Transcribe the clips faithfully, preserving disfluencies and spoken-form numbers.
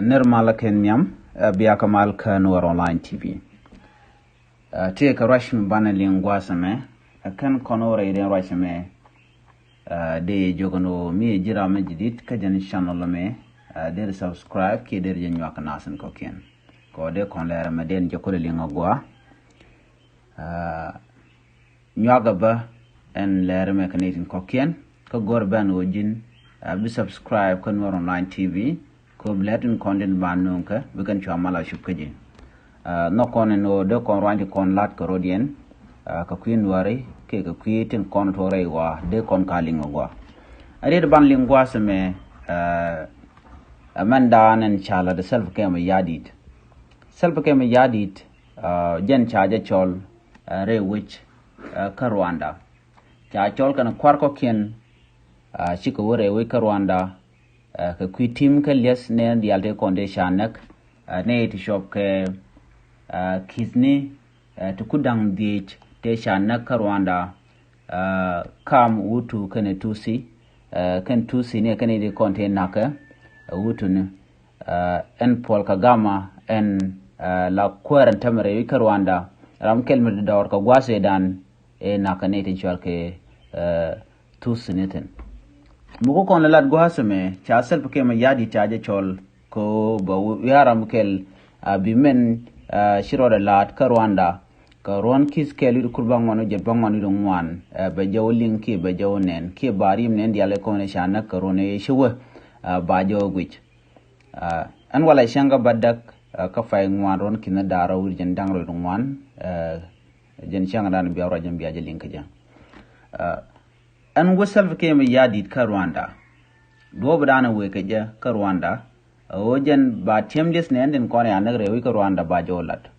Nir malä kɛn nhiam, ɛ, bia kɛ mal kä Nuɛr Online T V. Ɛ, tëëkɛ ruac mi banɛ liŋ gua̱a̱th ɛmɛ, ɛ, kɛn kɔn wä rɛy den ruac ɛmɛ, ɛ, dee jiök ɛn ɣöö mi ɛ ji̱ ram mi jadid kä jɛn channel ɛmɛ, ɛ, deri subscribe kiɛ deri jɛ nyuak kɛ nath in kɔ̱kiɛn. Kɛ ɣöö dee kɔn lɛr ɛmɛ dee jɛ kulɛ liŋ a gɔaa. Ɛ, nyuak a bä ɛn lɛr ɛmɛ kɛ nɛy tin kɔ̱kiɛn, kä go̱r bɛn ɣöö ji̱n, ɛ, bi subscribe kä Nuɛr Online T V, kɛ ɣöö bi lɛr tin kɔn tin ba nööŋ kɛ, bi kɛn cua mal a cup kä ji̱. Ɛ, nhɔk kɔn ɛn ɣöö dee kɔn ruany ti kɔn la̱t kɛ rɔ̱diɛn, ɛ, kɛ kui̱ Nuääri, kiɛ kɛ kui̱ tin kɔn tuɔk rɛy ɣɔaa, dee kɔn ka liŋ a gɔaa. Ɛ, riet ban liŋ gua̱a̱th ɛmɛ, ɛ, ɛ mɛn daan ɛn ca la̱t ɛ Salva Kiir Mayardit. Salva Kiir Mayardit, ɛ, jɛn ca jɛ cɔl, ɛ, rɛy wec, ɛ, kä Rwanda. Ca cɔl kɛn kua̱r kɔ̱kiɛn, ɛ, cikɛ wä rɛy wec kä Rwanda, ɛ, kɛ kui̱ tim kä li̱eth nɛɛni diaal tëë kɔn tëë ca näk, ɛ, nɛy ti cuɔp kɛ, ɛ, ki̱thni, ɛ, ti ku da̱ŋ dhieec tëë ca näk kä Rwanda, ɛ, kam Hutu kɛnɛ Tutsi, ɛ, kɛn Tutsi ni kɛn i̱ ti kɔn tëë na̱kɛ, ɛ, Hutu ni. Ɛ, ɛn Paul Kagame ɛn, ɛ, la kuäär ɛn tämɛ rɛy wec kä Rwanda, ram kɛl mi dɔɔr kɛ gua̱a̱th ëëdan, ɛ, na̱kɛ nɛy tin cual kɛ, ɛ, Tutsi ni thi̱n. Mi ku kɔn lɛ lat gua̱a̱th ɛmɛ, ca Salva Kiir Mayardit ca jɛ cɔl kɛ ɣöö bɛ wiaa ram kɛl, ɛ, bi mɛn, ɛ, ci rɔɔdɛ la̱t kä Rwanda, kɛ ruɔ̱n ki̱th kɛl wi̱cdɛ kur bäŋuan wi̱cdɛ bäŋuan wi̱cdɛ ŋuan, ɛ, bɛ jɛ wä liŋ kiɛ bɛ jɛ wä nɛn kiɛ ba ri̱m nɛn diaal kɔn ca näk kɛ ruɔ̱n ëë ci wä, ɛ, ba jɛ wä guic. Ɛ, ɛn walɛ cäŋ kä bädäk, ɛ, kä pay ŋuan ruɔ̱n ki̱n da̱ŋ rɛw wi̱cdɛ jiɛn da̱ŋ rɛw wi̱cdɛ ŋuan, ɛ, jɛn cäŋ dan bia ruac jɛn bia jɛ liŋ kä jɛ. Ɛ, ɛn wä Salva Kiir Mayardit kä Rwanda. Duɔ̱ɔ̱p dan wëë kɛ jɛ kä Rwanda, ɛ ɣöö jɛn ba tiɛm li̱eth nɛɛni tin kɔn ca näk rɛy wec kä Rwanda ba jɛ wä la̱t.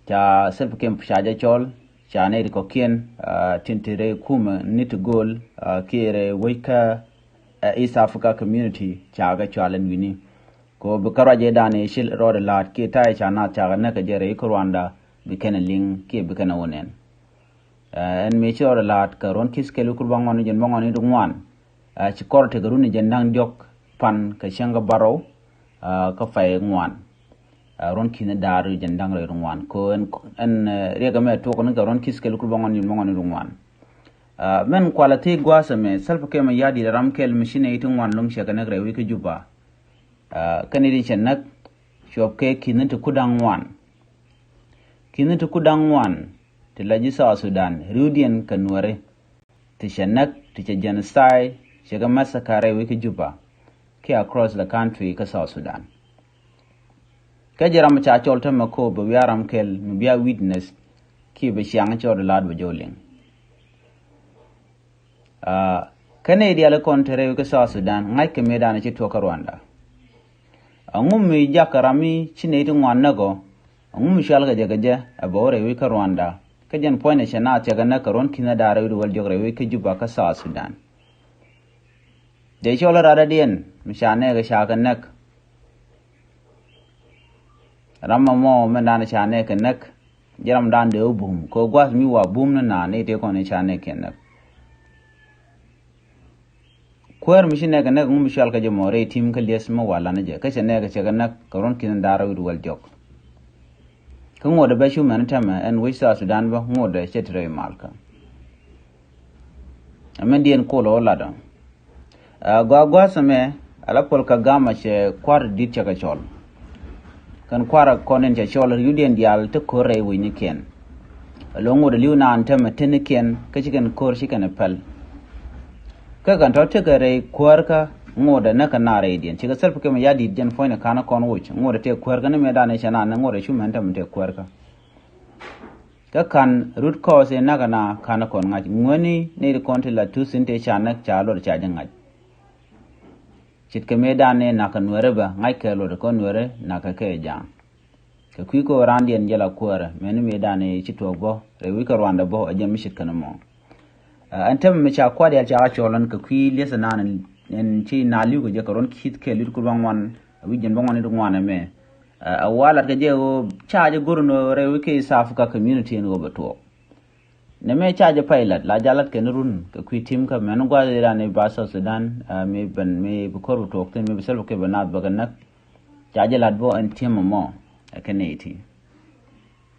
Ca Salva Kiir ca jɛ cɔl, ca nɛy ti kɔ̱kiɛn, ɛ, tin te rɛy kumɛ ni ti gööl, ɛ, kiɛ rɛy wec kä, ɛ, East Africa Community, ca kɛ cɔal ɛn wi̱ni. Kɛ ɣöö bi kä ruac ëëdan ëë ci rɔɔdɛ la̱t kiɛ ta̱yɛ ca naath ca kɛ näk kɛ jɛ rɛy kä Rwanda bi kɛn ɛ liŋ kiɛ bi kɛn ɛ wä nɛn. Ɛ, ɛn mëë ci rɔɔdɛ la̱t kɛ ruɔ̱n ki̱th kɛl wi̱cdɛ kur bäŋuan wi̱cdɛ jiɛn bäŋuan wi̱cdɛ ŋuan. Ɛ, ci kɔr tekɛ run jiɛn da̱ŋ diɔ̱k pan kɛ cäŋ kä bärɔw, ɛ, kä pay ŋuan. Ɛ, ruɔ̱n ki̱n da̱ŋ rɛw wi̱cdɛ jiɛn da̱ŋ rɛw wi̱cdɛ ŋuan. Kɛ ɣöö ɛn, ɛn, ɛ, riɛk ɛmɛ tuɔk ni kɛ ruɔ̱n ki̱th kɛl wi̱cdɛ kur bäŋuan wi̱cdɛ jiɛn bäŋuan wi̱cdɛ ŋuan. Ɛ, mɛn kualɛ thiec gua̱a̱th ɛmɛ, Salva Kiir Mayardit ɛ ram kɛl mi ci nɛy ti ŋuan lo̱ŋ cɛ kɛ näk rɛy wec kä Juba. Ɛ, kɛn i̱ ti cɛ näk, cuɔp kɛ ki̱n ti kur da̱ŋ ŋuan. Ki̱n ti kur da̱ŋ ŋuan, ti la ji̱ South Sudan, ri̱wdiɛn kɛ Nuääri. Ti cɛ näk, ti cɛ genocide, cɛ kɛ massacre rɛy wec kä Juba, kiɛ across the country kä South Sudan. Kä jɛ ram ca cɔl tämɛ kɛ ɣöö bɛ wiaa ram kɛl mi bia witness, kiɛ bɛ ciaŋ cɔɔd la̱t bɛ jɔw liŋ. Ɛ, kä nɛy diaal kɔn te rɛy wec kä South Sudan, ŋa̱ckɛ mëëdan ci tuɔk kä Rwanda. Ɛŋu mi jakä ram mi ci nɛy ti ŋuan näk ɔ, ɛŋu mi cual kɛ jɛ kɛ jɛ, ɛ bɛ wä rɛy wec kä Rwanda. Kä jɛn puɔ̱nydɛ cɛ naath cɛ kɛ näk kɛ ruɔ̱n ki̱n da̱ŋ rɛw wi̱cdɛ wäl diɔ̱k rɛy wec kä Juba kä South Sudan. Dee cɔl ɛ radädiɛn mi ca nɛɛkɛ ca kɛ näk. Ram ɛmɔ mɛn dan ca nɛɛkɛ näk. Jɛ ram dan dee wä bum kɛ gua̱th mi wa bum ni naan ni tëë kɔn ca nɛɛkɛ näk. Kuäär mi ci nɛɛkɛ näk ŋu mi cual kɛ jɛ mɔ rɛy tim kä lieth mi wa lan jɛ kä cɛ nɛɛkɛ cɛ kɛ näk kɛ ruɔ̱n ki̱n da̱ŋ rɛw wi̱cdɛ wäl diɔ̱k. Kä ŋuɔ̱t ɛ bɛ cu mɛn tämɛ ɛn wec South Sudan bä ŋuɔ̱t ɛ cɛ ti rɛy malkä. Ɛmɛn diɛn kol ɔ lat ɔ. Ɛ, gɔaa gua̱a̱th ɛmɛ, ala Paul Kagame cɛ kua̱r di̱t cɛ kɛ cɔl. Kɛn kua̱r kɔn in cɛ cɔl ri̱wdiɛn diaal te ko̱r rɛy wi̱nynikiɛn. Ɛ lo̱ŋ ŋot ɛ li̱w naan tämɛ tenikiɛn kä ci kɛn ko̱r ci kɛn ɛ pɛl. Kä kɛn tɔ̱ tekɛ rɛy kuäärkä ŋot ɛ näk kɛ naan rɛydiɛn. Cikɛ Salva Kiir Mayardit jɛn puɔ̱nydɛ ka̱n kɔn woc. Ŋot ɛ tëë kuäärkä ni mëëdan ɛ cɛ naan ni ŋot ɛ cu mɛn tämɛ tëë kuäärkä. Kä ka̱n root cause in nakä na ka̱n kɔn ŋa̱c ŋuäni ni ri kɔn ti la tuth in te ca näk ca luɔt ca jɛ ŋa̱c. Ce̱tkɛ mëëdan ni nakä Nuɛri bä ŋa̱ckɛ luɔt kɔn Nuɛri nakä kɛ ja̱a̱ŋ. Kɛ kui̱ kɛ ɣöö raandiɛn jɛ la kuäärä mɛni mëëdan ni ci tuɔɔk bä rɛy wi̱c kä Rwanda bä a jɛ mi ce̱tkɛ ni mɔ. Ɛ, ɛn täämɛ mi ca kua̱r diaal ca kɛ cɔl ɛn kɛ kui̱ lieth ɛnan ɛn ci na li̱w kɛ jɛ kɛ ruɔ̱n ki̱th kɛɛl wi̱cdɛ kur bäŋuan wi̱cdɛ jiɛn bäŋuan wi̱cdɛ ŋuan ɛmɛ. Ɛ, ɛ wa lat kɛ jɛ ɣöö ca jɛ go̱r ɛn ɣöö rɛy wec kä East Africa Community ɛn ɣöö bɛ tuɔɔk. Nɛ mɛ ca jɛ pay lat la jalat kɛn run kɛ kui̱ tim kä mɛn gua̱th iran i̱ ba South Sudan, ah, mi ben mi bi kor bi tuɔk thin mi bi Salva Kiir bi naath bä kɛ näk. Ca jɛ lat bä ɛn tim mɔ ɛ kɛ nɛy ti.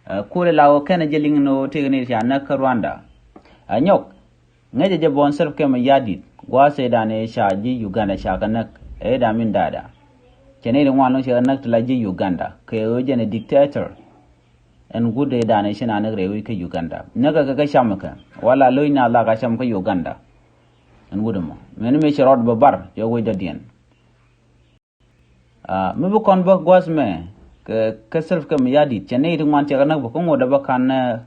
Ah, kuri la wä kɛn jɛ liŋ ni wä tëk ni ca näk kä Rwanda. Ah, nyɔk ŋäcɛ jɛ bɔn Salva Kiir Mayardit gua̱th iran i̱ ca ji̱ Uganda ca kɛ näk. Ɛ i̱ da min dada cɛ nɛy ti ŋuan loŋ cɛ kɛ näk ti la ji̱ Uganda kɛ ɣöö jɛn ɛ dictator. Ɛn wut ëë danɛ ci na näk rɛy wec kä Uganda. Näk kɛ kɛ cam kɛ wala lo̱c na la ka cam kä Uganda. Ɛn wut ɛmɔ mɛn mi ci rɔɔd bä bar cɛ wec dɔ̱diɛn. Ah, mi bi kɔn bä gua̱th mɛ kɛ kɛ Salva Kiir Mayardit cɛ nɛy ti ŋuan cɛ kɛ näk bä kä ŋot ɛ bä kan, eh,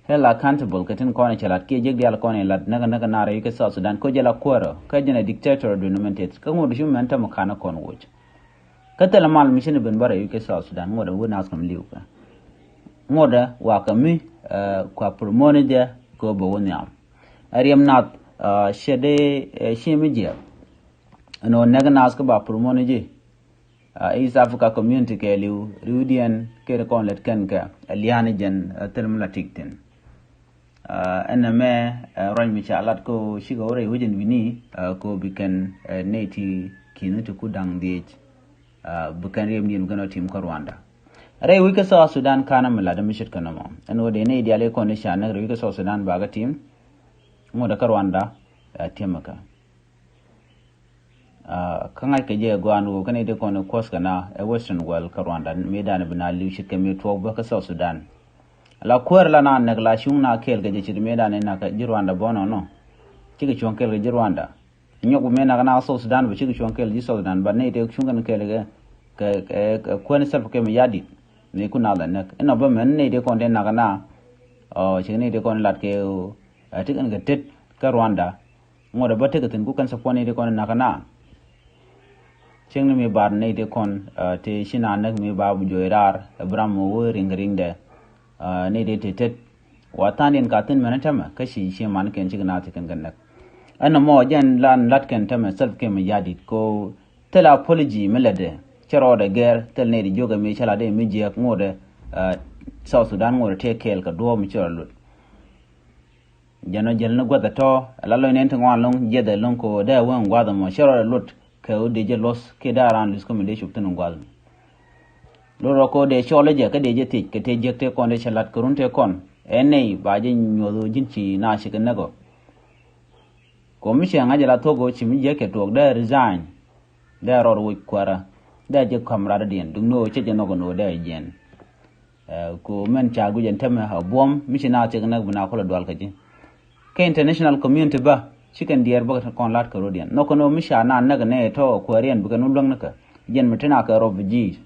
held accountable kɛ tin kɔn cɛ lat kiɛ jek diaal kɔn lat näk näk na rɛy wec kä South Sudan kä jɛ la kuäärä kä jɛn ɛ dictator duundɛ mɛn tet kä ŋot cu mɛn tämɛ kan kɔn woc. Kä thilɛ mal mi cini ben bä rɛy wec kä South Sudan ŋuɔ̱t ɛ wä naath kɛ mi li̱w kɛ. Ŋuɔ̱t ɛ wakä mi, eh, kua promote jɛ kɛ wä bɛ wä nhiam. Ɛ riɛm nath, eh, cɛ dee, eh, ci mi jiɛk. Ɛn ɣöö nɛk naath kä ba promote ji̱. Eh, East Africa Community kɛ li̱w riwdiɛn kɛ ri kɔn lɛt kɛn kɛ ɛ lia̱a̱ni jɛn, eh, thil mi la tik thi̱n. Ah, ɛn nɛmɛ, eh, ruac mi ca lat ko cikɛ wä rɛy wecin wi̱ni, ah, ko bi kɛn, eh, nɛy ti ki̱ni ti ku da̱ŋ dhiec. Ah, bi kɛn riɛm diɛn bi kɛn ɔ tim kä Rwanda. Rɛy wec kä South Sudan kanɛ mi lat mi ce̱tkɛ nɔmɔ. Ɛn wä dee nɛy diaal i̱ kɔn i̱ ca näk rɛy wec kä South Sudan bakä tim. Ŋot kä Rwanda, ah, tiɛmɛ kä. Ah, kä ŋa̱c kɛ jɛ gɔaan ɣöö kä nɛy ti kɔn i̱ kuɔth kɛ na ɛ Western world kä Rwanda mëë danɛ bi na li̱w ce̱tkɛ mëë tuɔɔk bä kä South Sudan. La kuäär la na näk la cuŋ na kɛɛl kɛ jɛ ce̱t mëë danɛ nak ji̱ Rwanda bɔnɔ nɔ. Cikɛ cuɔ̱ŋ kɛɛl kɛ ji̱ Rwanda. Nyɔk bi mëë nak na South Sudan bä cikɛ cuɔ̱ŋ kɛɛl ji̱ South Sudan bä nɛy ti cuŋ kɛn kɛɛl kɛ, kɛ, kɛ, kɛ kuäär ni Salva Kiir Mayardit. Mëë ku na la näk inɔ bä mɛn nɛy ti kɔn ti nak na. Ɔ, cikɛ nɛy ti kɔn lat kɛ, ɛ, ti kɛn kɛ tet kä Rwanda. Ŋuɔ̱t ɛ bä tekɛ thi̱n ku kɛn support nɛy ti kɔn in nakä na. Cieŋni mi bar nɛy ti kɔn, ah, ti ci na näk mi ba bi juɔc raar, Abraham mi wä riŋ riŋdɛ. Ah, nɛy ti ti tet. Wa tha̱a̱ŋdiɛn ka thi̱n mɛn tämɛ, kä ci ci man kɛn cik na ti kɛn kɛ näk. Ɛn nɔmɔ jɛn lan lat kɛn tämɛ Salva Kiir Mayardit ko thil apology mi lätdɛ. Cɛ rɔɔdɛ gɛr, thil nɛy ti jiökɛ mi cä latdɛ mi jiɛk ŋuɔ̱tdɛ, ah, South Sudan ŋuɔ̱tdɛ tëë kɛɛl kɛ duɔ̱ɔ̱p mi ci rɔ lut. Jɛn ɔ jäl ni gua̱th ɛ tɔ̱ ɛ la lɔc nɛn ti ŋuan lo̱ŋ jiɛth ɛ lo̱ŋ ko dee ɛ wee ŋua̱th ɛmɔ cɛ rɔ ɛ luɔt kɛ ɣöö dee jɛ luɔth kiɛ dee a raan luth kä mi dee cop thi̱n ŋua̱th ɛmɔ. Luɔt rɔ ko dee cɔl ɛ jɛ kä dee jɛ thiec kɛ tëë jiäk tëë kɔn dee cɛ la̱t kɛ run tëë kɔn ɛ nɛy ba jɛ nyuɔth ɣöö ji̱n ci na ci kɛ näk ɔ. Ko mi cɛ ŋa̱c ɛ la thuɔ̱k ɣöö ci mi jiäk cɛ tuɔɔk dee resign. Dee rɔɔd woc kuäärä dee jɛ ka̱m ratdädiɛn duŋni ɣöö cɛ jɛ nhɔk ɛn ɣöö dee jiɛn. Ɛ, ku mɛn ca guic ɛn tämɛ a buɔ̱m mi ci na thiek näk bi na kulɛ dual kä ji̱. Kä international community bä ci kɛn diɛɛr bä kɔn lat kɛ rɔ̱diɛn nhɔk kɛn ɣöö mi ca na näk nɛ tɔ̱ kuääriɛn bi kɛn wä luäŋ ni kɛ jɛn mi ti na kɛ refugee.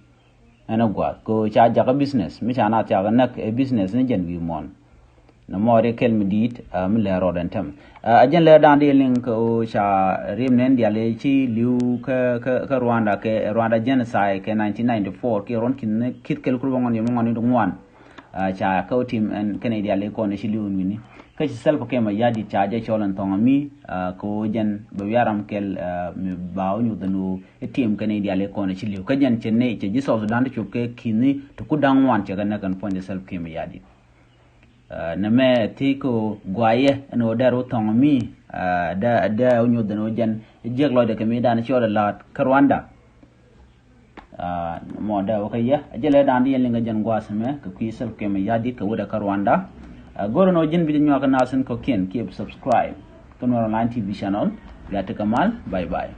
Ɛn ɛ gua̱a̱th kɛ ɣöö ca jakä business mi ca na thiakä näk ɛ business ni jɛn wi̱i̱ muɔ̱ɔ̱n. Nɔmɔ ri kɛl mi di̱i̱t, ah, mi lɛ rɔɔdɛ ɛn tɛm. Ah, a jɛn lɛ da̱a̱n di liŋ kɛ ɣöö ca riɛm nɛn diaal ci li̱w kä, kä, kä Rwanda kɛ Rwanda genocide kɛ nineteen ninety-four kiɛ ruɔ̱n ki̱n ki̱th kɛl kur bä ŋuan yom ŋuan ni ŋuan. Ah, ca kä ɣöö tim ɛn kɛnɛ diaal kɔn ci li̱w ɛn wi̱ni. Kä ci Salva Kiir Mayardit ca jɛ cɔl ɛn thɔŋ ami, ah, kɛ ɣöö jɛn bɛ wiaram kɛl, ah, mi ba wä nyuth ɛn ɣöö i̱ tim kɛnɛ diaal kɔn ci li̱w. Kä jɛn cɛ nɛy cɛ ji̱ South Sudan ti cop kɛ ki̱ni ti ku da̱ŋ ŋuan cɛ kɛ näk ɛn puɔ̱nydɛ Salva Kiir Mayardit. Ah, nɛmɛ ti ko guayɛ ɛn ɣöö dɛr wä thɔŋ mi, ah, dɛ, dɛ wä nyuɔth ɛn ɣöö jɛn jiɛk lɔcdɛ kɛ mi dan ciɔɔdɛ la̱a̱t kä Rwanda. Ah, mɔ dɛ wä kä yɛ a jɛ lɛ dan di yɛn liŋ kä jɛn gua̱a̱th mɛ kɛ kui̱ Salva Kiir Mayardit kɛ wut ɛ kä Rwanda. Ah, go̱r ɛn ɣöö ji̱n bi jɛ nyuak kä nath in kɔ̱kiɛn kiɛ bi subscribe kä Nuer Online T V channel. Bia tekɛ mal, bye bye.